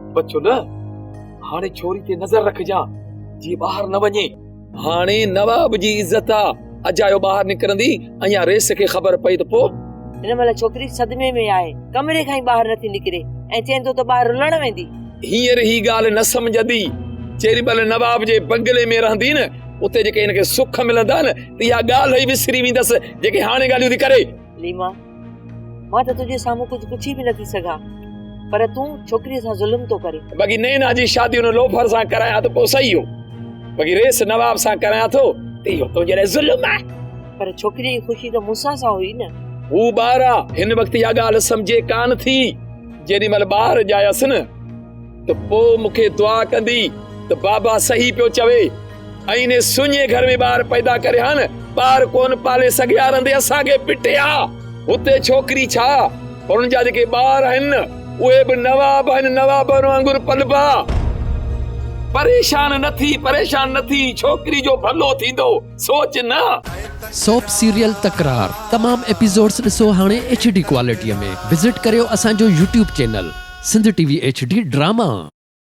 بچو نه، هاڻي ڇوري تي نظر رکجان، جيئن ٻاهر نه وڃي. هاڻي نواب جي عزت آ، اجايو ٻاهر نڪرندي ۽ يا رئيس کي خبر پئي ته پوء؟ هن مهل ڇوڪري صدمي ۾ آهي، ڪمري کان ئي ٻاهر نٿي نڪري ۽ چئين ٿو ته ٻاهر رلڻ ويندي. هينئر هي ڳالهه نه سمجهندي، جيڏي مهل نواب جي بنگلي ۾ رهندي نه، اتي جيڪي هن کي سک ملندا نه ته اها ڳالهه ئي وسري ويندس، جيڪي هاڻي ڳالهيون ٿي ڪري. ليما، مان ته تنهنجي سامهون ڪجهه پڇي به نٿي سگهان، پر تون ڇوڪريء سان ظلم ٿو ڪرين. باقي نينا جي شادي ان لوفر سان ڪرايان ته پوء صحيح هو، باقي ريس نواب سان ڪرايان ٿو ته اهو تنهنجي لاء ظلم آهي. پر ڇوڪريء جي خوشي ته مون سان سان هئي نه. هو ٻار آ، هن وقت اها ڳالهه سمجهي ڪانه ٿي. جيڏي مهل ٻار ڄايس نه ته پوء مون کي دعا ڪندي ته بابا صحيح پيو چوي. ۽ انهي سڃي گهر ۾ ٻار پيدا ڪري ها نه، ٻار ڪونه پالي سگهي ها، رندي اسان کي پٽي ها. هتي ڇوڪري ڇا، پر ان جا جيڪي ٻار آهن نه، اهي به نواب آهن، نوابن وانگر پلبا. پريشان نه ٿي، پريشان نه ٿي، ڇوڪري جو ڀلو ٿيندو، سوچ نه. سوپ سيريل تڪرار تمام ايپيسوڊس ڏسو هاڻي ايڇ ڊي ڪوالٽي ۾ وزٽ ڪريو اسان جو YouTube channel Sindh T V H D drama.